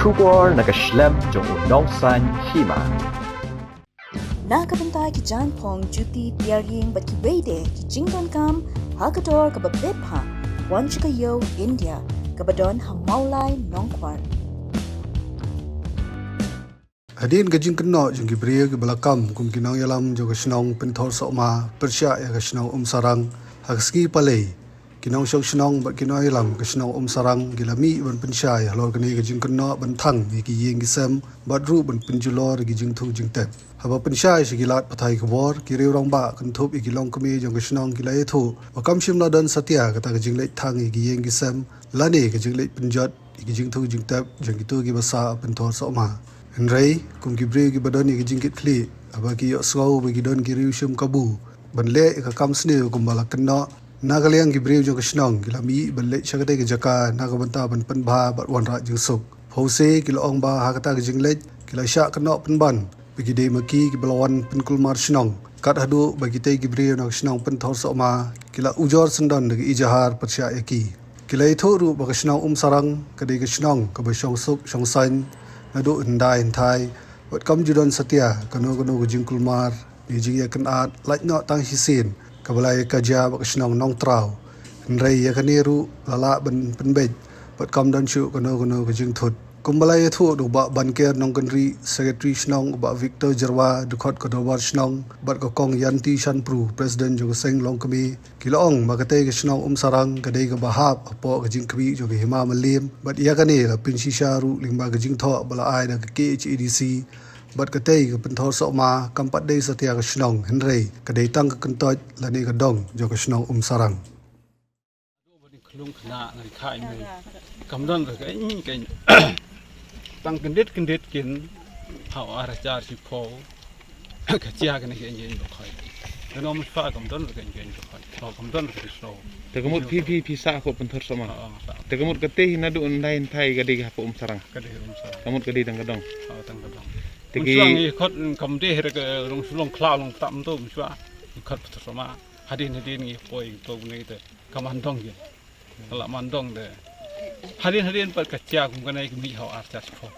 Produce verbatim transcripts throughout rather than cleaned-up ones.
Khubor na ka shlem jong u nongsan hima. Na ka bynta ki jaiñphong, juti, tiar ïing bad kiwei de ki jingdonkam ha ka dor kaba bit bha, wan sha ka ïew India kaba don ha Mawlai Nongkwar. Hadien ka jingkynnoh jong ki briew kiba la kam kum ki nongïalam jong ka shnong Pynthor Sohma pyrshah ïa ka shnong Umsarang, ha ka sngi Palei, ki nongshong shnong bad ki nongïalam ka shnong Umsarang ki la mih ban pynshai halor kane ka jingkynnoh ban thang ïa ki ïing ki sem bad ruh ban pynjulor ïa ki jingthoh jingtep. Haba pynshai sha ki lad pathai khubor, ki riew rangbah kynthup ïa ki longkmie jong ka shnong ki la ïathuh ba kam shym la don satia kata ka jingleit thang ïa ki ïing ki sem lane ka jingleit pynjot ïa ki jingthoh jingtep jong kito kiba sah Pynthor Sohma. Hynrei kum ki briew kiba don ïa ki jingkitkhlieh, haba ki ïohsngew ba ki don ki riew shim kabu ban leh ïa ka kam sniew kumba la kynnoh, na ka liang ki briew jong ka shnong ki la mih ban leit sha katei ka jaka na ka bynta ban pynbha bad wanrah jingsuk. Phewse ki la ong ba ha kata ka jingleit ki la shah kynnoh pynban ba ki dei ma ki kiba la wan pynkulmar shnong, kat haduh ba kitei ki briew na ka shnong Pynthor Sohma ki la ujor syndon da ka ijahar pyrshah ïa ki. Ki la ïathuh ruh ba ka shnong Umsarang ka dei ka shnong kaba shong suk shong saiñ naduh hyndai hynthai bad kam ju don satia kano kano ka jingkulmar ne jingïakynad, lait noh tang shisien kaba la ïakajia bad ka shnong Nongtraw. Hynrei ïa kane ruh la lah ban pynbeit bad kam don shuh kano kano ka jingthut. Kumba la ïathuh da u Bah Banker Nongkynrih, Secretary shnong, u Bah Victor Jyrwa, dkhot ka dorbar shnong, bad ka Kong Yanti Shanpru, President jong ka seng longkmie, ki la ong ba katei ka shnong Umsarang ka dei kaba hap hapoh ka jingkhmih jong ka Hima Mylliem bad ïa kane la pynshisha ruh lyngba ka jingthoh ba la ai da ka K H A D C, bad katei ka Pynthor Sohma kam pat dei satia ka shnong, hynrei ka dei tang ka kyntoit lane ka dong jong ka shnong Umsarang. Khlung khnang na ka, kam don re ka ing ka ing. Tang kyndit kyndit kin ha u ar hajar shiphew. Ka jia kane ka ing ka ing ba khoi. Kano mynta kam don re ka ing ka ing ba khoi. Kam don re ka shnong. Te ka mut phi phi phi sah hapoh Pynthor Sohma. Te ka mut katei naduh hyndai hynthai ka dei hapoh Umsarang. Ka dei Umsarang. Ka mut ka dei tang ka dong. Tang ka dong. Te ki shuwa ngi khot kam dei re ka rong shu long khlaw long tam to shuwa. Ngi khot Pynthor Sohma. Hadien hadien ngi poi to ne te. Ka man dong ïa. Ka la man dong de. Hadien hadien pat ka jia kum kane ka mih ha u ar hajar shiphew.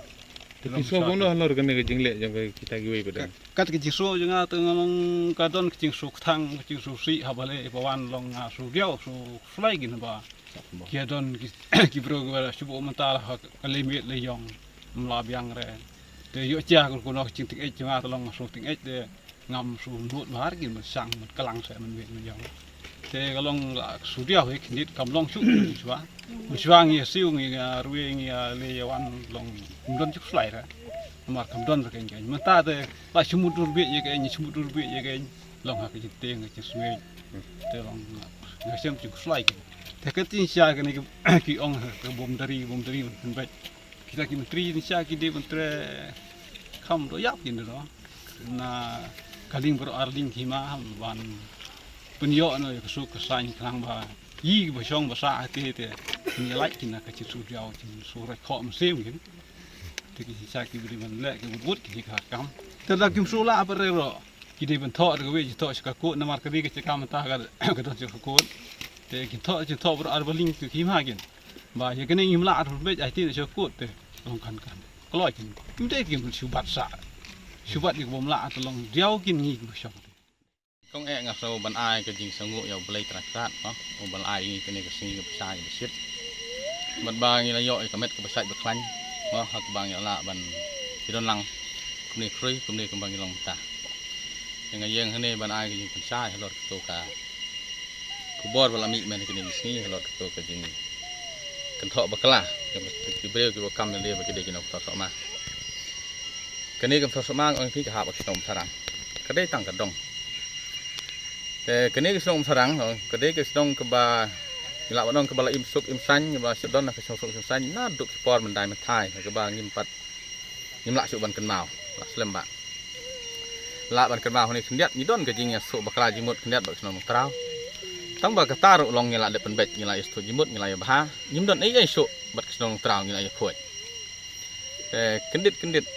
Te phi sngewbha kumno halor kane ka jingleh jong ka kita kiwei pat de? Kat ka jingsngew jong nga te nga long ka don ka jingsngew kthang, ka jingsngew sih, haba leh ba wan long nga sngewdiaw, sngewshlei kin ba ki don ki briew kiba shu buh mynta ha ka lei miet lei ïong, ym lah biang re. Te ïoh jia kumno ka jingtyngeh jong nga te long nga sngewtyngeh de. Ngam shu nud mar kin ban shang ban klang seh ban wei ban ïong. Te ka long la shu diaw hi khyndiat kam long shuh shuwa. Shuwa ngi siew ngi ruwe ngi le ïa wan long ym don shuh shlai re. Namar kam don re kein kein. Mynta te la shu mut dur bit ïa kein, shu mut dur bit ïa kein. Long ha ka jingtieng ka jingsngewsih. Te long nga shem shuh shlai kein. Te ka tin sha kane ki ong ka bom dari bom dari ban pynbeit. Kita ki myntri ni sha ki dei ban trei kham do ïap kin do. Na ka lieng baroh ar lieng ki ma ban pynïoh noh ïa ka suk ka saiñ khnang ba ïa kiba shong ba sah ha te te kin ïa lait kin na ka jingsu diaw jingsu roi khoh mynsiem kin. Te ki sha ki dei ban leh ki bud bud ki ka kam. Te da kim su lah ba re ro. Ki dei ban thoh da kawei, ki thoh sha ka kut, namar ka dei ka jaka mynta ka, ka don sha ka kut. Te ki thoh, ki thoh baroh ar ba lieng ki ma kin. Ba ïa kane ngim lah ar beit ai ti sha ka kut te long kan kan. Kloi kin. Kim dei kim shu bat sa. Shu bat ïa ka bym lah te long diaw kin ngi ki ba shong. Kong eh nga sngewbha ban ai ka jingsngew ïa U Blei Trai Kynrad, no? U ban ai ngi kane ka sngi ka bsa ka bashit. Bad ba ngi la ïoh ïa ka met ka bashait ba khlaiñ, no? Ha kaba ngi la lah ban ïadon lang kumne khrui kumne kumba ngi long mynta. Te nga ïeng hangne ban ai ka jingpynshai halor kato ka khubor ba la mih mynne kane ka sngi halor kato ka jingkynthoh bakla ki briew kiba kam ïaleh ba ki dei ki nongpynthor sohma. Kane ka pynthor sohma nga ong ïa phi ka hap ha ka shnong Umsarang. Ka dei tang ka dong. Te kane ka shnong Umsarang, oh, ka dei ka shnong kaba ngi lah ban ong kaba la im suk im saiñ, kaba la sdang na ka shnong suk shnong saiñ naduh ki por myndai mynthai, kaba ngim pat ngim lah shuh ban kynmaw, lah slem bha. Lah ban kynmaw hangne khyndiat ngi don ka jingïasoh bakla jingmut khyndiat bad ka shnong Nongtraw. Tang ba kata ruh long ngi la dep pynbeit, ngi la ïasoh jingmut, ngi la ïabha. Ngim don ei ei shuh bad ka shnong Nongtraw, ngi la ïakhuid. Te kyndit kyndit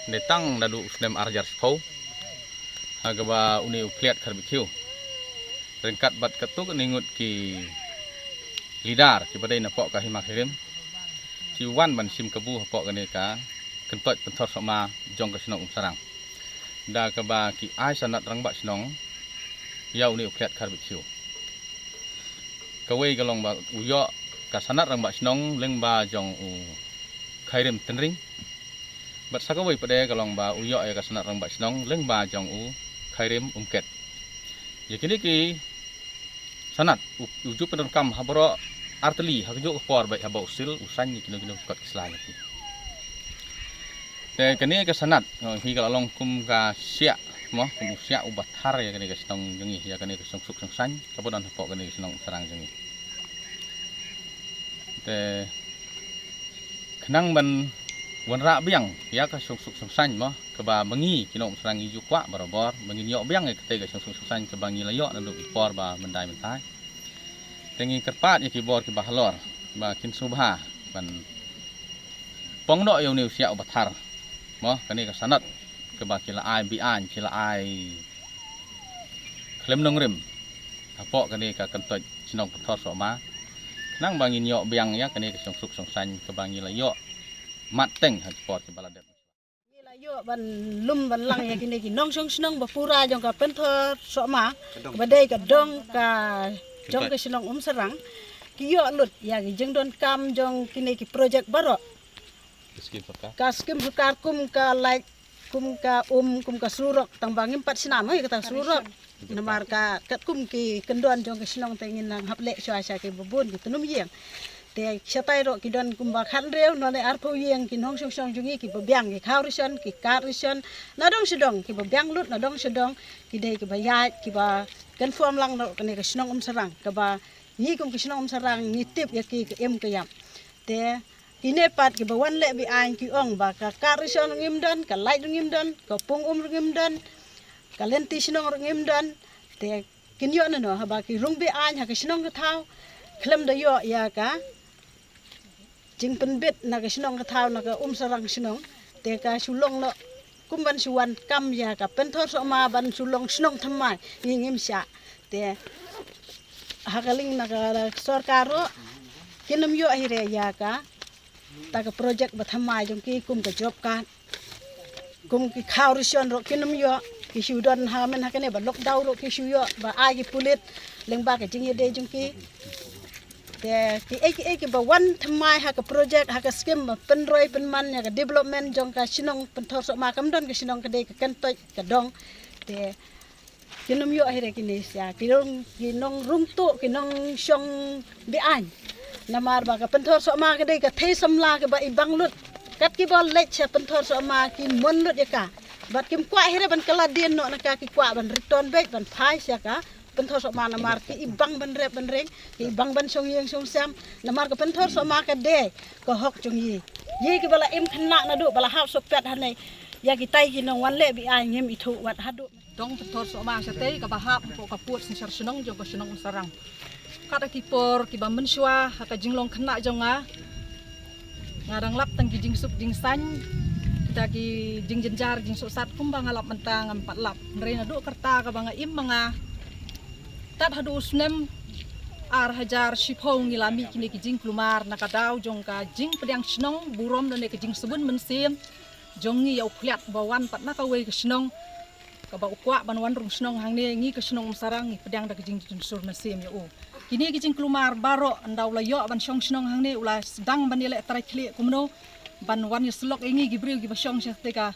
ne tang naduh u snem ar hajar shiphew, ha kaba une u Khliehriat Kharbit Khiew ryngkat bad katto katne ngut ki leader kiba dei napoh ka hima ka rim, Ki wan ban shim kabu hapoh kane ka kyntoit pynthor sohma jong ka shnong Umsarang, da kaba ki ai sanad rangbah shnong ïa une u Khliat Kharbit Siew. Kawei ka long ba u ïoh ka sanad rangbah shnong lyngba jong u Khairim Tynring. Bad sa kawei pat de ka long ba u ïoh ïa ka sanad rangbah shnong lyngba jong u Khairim Umket. Ïa kine ki sanad u, u ju pyndonkam ha baroh artylli ha kajuh ka por bad haba u sil u saiñ ïa kino kino ki kot ki sla ïa ki. Te kane ka sanad, eh, hi ka la long kum ka shiah mo, kum u shiah uba thar ïa kane ka shnong jong ngi, ïa kane ka shong suk shong saiñ kaba don hapoh kane ka shnong Umsarang jong ngi. Te khnang ban wanrah biang ïa ka shong suk shong saiñ mo, kaba ma ngi ki nong Umsarang ngi ju kwah barabor ba ngin ïoh biang ïa katei ka shong suk shong saiñ kaba ngi la ïoh naduh ki por ba myndai mynta. Te ngi kyrpad ïa ki bor kiba halor ba kin sngewbha ban pyndonkam ïa une u shiah uba thar mo, kane ka sanad kaba ki la ai beaiñ, ki la ai khlem nongrim hapoh kane ka kyntoit shnong pynthor sohma, khnang ba ngin ïoh biang ïa kane ka shong suk shong saiñ kaba ngi la ïoh mat teng ha ki por kiba la dep. Ngi la ïoh ban lum ban lang ïa kine ki nongshong shnong ba pura jong ka pynthor sohma, kaba dei ka dong ka jong ka shnong Umsarang, ki ïoh lut ïa ki jingdonkam jong kine ki projek baroh. Ka skim sorkar, ka skim sorkar kum ka light, kum ka um, kum ka surok, tang ba ngim pat shna mo ïa kata surok. Namar ka katkum ki kyndon jong ki shnong te ngin nang hap leh shuwa sha ki babun ki tnum ïing. Te shatai ruh ki don kumba khathynriew, nane arphew ïing ki nongshong shnong jong ngi kiba biang, ki khaw ration, ki kad ration, na dong sha dong kiba biang lut, na dong sha dong ki dei kiba ïaid, kiba confirm lang ruh kane ka shnong Umsarang, kaba ngi kum ka shnong Umsarang ngi tip ïa ki ka im ka ïap. Te kine pat kiba wan leh beaiñ ki ong ba ka kad ration ruh ngim don, ka light ruh ngim don, ka pung um ruh ngim don, ka lynti shnong ruh ngim don. Te kin ïoh nano haba ki rung beaiñ ha ka shnong ka thaw khlem da ïoh ïa ka jingpynbit na ka shnong ka thaw, na ka Umsarang shnong. Te ka shu long noh kum ban shu wan kam ïa ka pynthor sohma ban shu long shnong thymmai, ngi ngim shah. Te ha ka liang na ka sorkar ruh kin ym ïoh hi re ïa kata ka projek ba thymmai jong ki kum ka job card, kum ki khaw ration ruh kin ym ïoh. Ki shu don ha, mynta ha kane ba lockdown ruh ki shu ïoh ba ai ki pulit lyngba ka jingïadei jong ki. Te kiei kiei kiba wan thymmai ha ka projek, ha ka skim ba pynroi pynman ïa ka development jong ka shnong pynthor sohma, kam don ka shnong, ka dei ka kyntoit ka dong. Te kin ym ïoh hi re kine sha ki nong, ki nongrung tuh, ki nongshong beaiñ. Namar ba ka pynthor sohma ka dei ka thei samla kaba i bang lut. Kat kiba leit sha pynthor sohma ki mon lut ïa ka. Bad kim kwah hi re ban kylla dien noh na ka, ki kwah ban return back, ban phai sha ka pynthor sohma, namar ki i bang ban rep ban reng, ki i bang ban shong ïing shong sem. Namar ka pynthor sohma ka dei ka hok jong i. Ïa kiba la im khynnah naduh ba la hap sohpet hangne, ïa kitai ki nongwan leh beaiñ ngim ithuh wat haduh. Dong pynthor sohma shatei kaba hap hapoh ka pud synshar shnong jong ka shnong Umsarang. Kat ha ki por kiba mynshuwa ha ka jinglong khynnah jong nga, nga dang lap tang ki jingsuk jingsaiñ, kita ki jingjynjar jingsohsat, kumba nga lap mynta ngam pat lap. Hynrei naduh ka rta kaba nga im ma nga, tad haduh u snem ar hajar shiphew ngi la mih kine ki jingkulmar na ka daw jong ka jingpdiang shnong burom lane ka jingsbun mynsiem jong ngi ïa u Khliat ba wan pat na kawei ka shnong, kaba u kwah ban wan rung shnong hangne. Ngi ka shnong Umsarang ngi pdiang da ka jingjynsur mynsiem ïa u. Kine ki jingkulmar baroh, ynda u la ïoh ban shong shnong hangne, u la sdang ban ïaleh trai khlieh kumno ban wan ïasyllok ïa ngi ki briew kiba shong shatei ka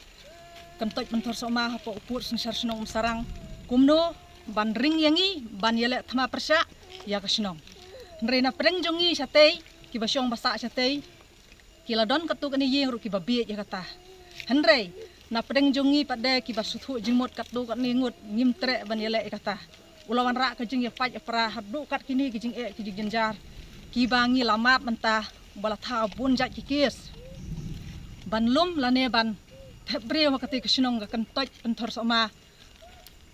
kyntoit pynthor sohma hapoh u pud synshar shnong Umsarang, kumno ban ring ïa ngi ban ïaleh thma pyrshah ïa ka shnong. Hynrei na pdeng jong ngi shatei, kiba shong ba sah shatei, ki la don katto katne ïing ruh kiba bieit ïa kata. Hynrei na pdeng jong ngi pat de kiba sngewthuh jingmut katto katne ngut, ngim treh ban ïaleh ïa kata. U la wanrah ka jingïapait ïapra haduh kat kine ki jingeh ki jingjynjar kiba ngi la mad mynta, ba la thaw bun jait ki kes ban lum lane ban thep briew ha katei ka shnong ka kyntoit pynthor sohma,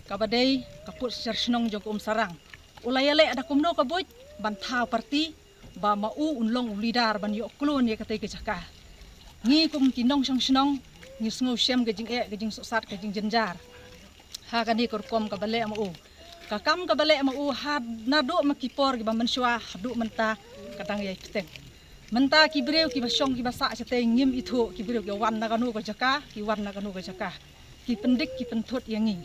kaba dei ka pud synshar shnong jong ka Umsarang. U la ïaleh da kumno ka buit ban thaw parti ba ma u un long u leader ban ïoh klun ïa katei ka jaka. Ngi kum ki nongshong shnong ngi sngew shem ka jingeh, ka jingsohsat, ka jingjynjar ha kane ka rukom kaba leh ma u. Ka kam kaba leh ma u ha naduh ma ki por kiba mynshuwa haduh mynta ka dang ïai bteng. Mynta ki briew kiba shong kiba sah shatei ngim ithuh ki briew ki wan na kano ka jaka, ki wan na kano ka jaka. Ki pyndik ki pynthut ïa ngi.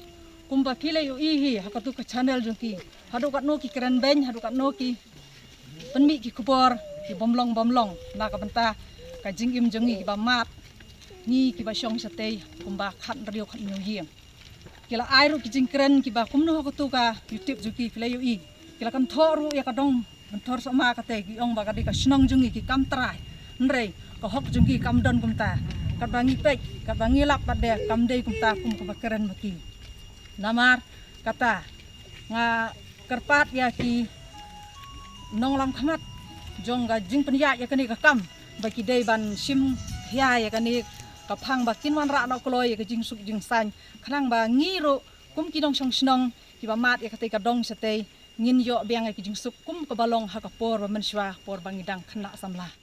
Kumba phi la ïohi hi ha katu ka channel jong ki. Haduh katno ki kren beiñ, haduh katno ki pynmih ki khubor ki bym long bym long na ka bynta ka jingim jong ngi kiba mad, ngi kiba shong shatei kumba khathynriew khathynñiew ïing. Ki la ai ruh ki jingkren kiba kumno ha katu ka YouTube jong ki, phi la ïohi. Ki la kynthoh ruh ïa ka dong Kynthor Sohma katei, ki ong ba ka dei ka shnong jong ngi, ki kam trai. Hynrei ka hok jong ki kam don kumta. Katba ngi peit, katba ngi lap pat de kam dei kumta kum kaba kren ma ki. Namar kata nga kyrpad ïa ki nonglam khmat jong ka jingpynïaid ïa kane ka kam ba ki dei ban shim khia ïa kane ka phang ba kin wanrah noh kloi ïa ka jingsuk jingsaiñ, khnang ba ngi ruh kum ki nongshong shnong kiba mad ïa katei ka dong shatei ngin ïoh biang ïa ka jingsuk kum kaba long ha ka por ba mynshuwa, por ba ngi dang khynnah samla.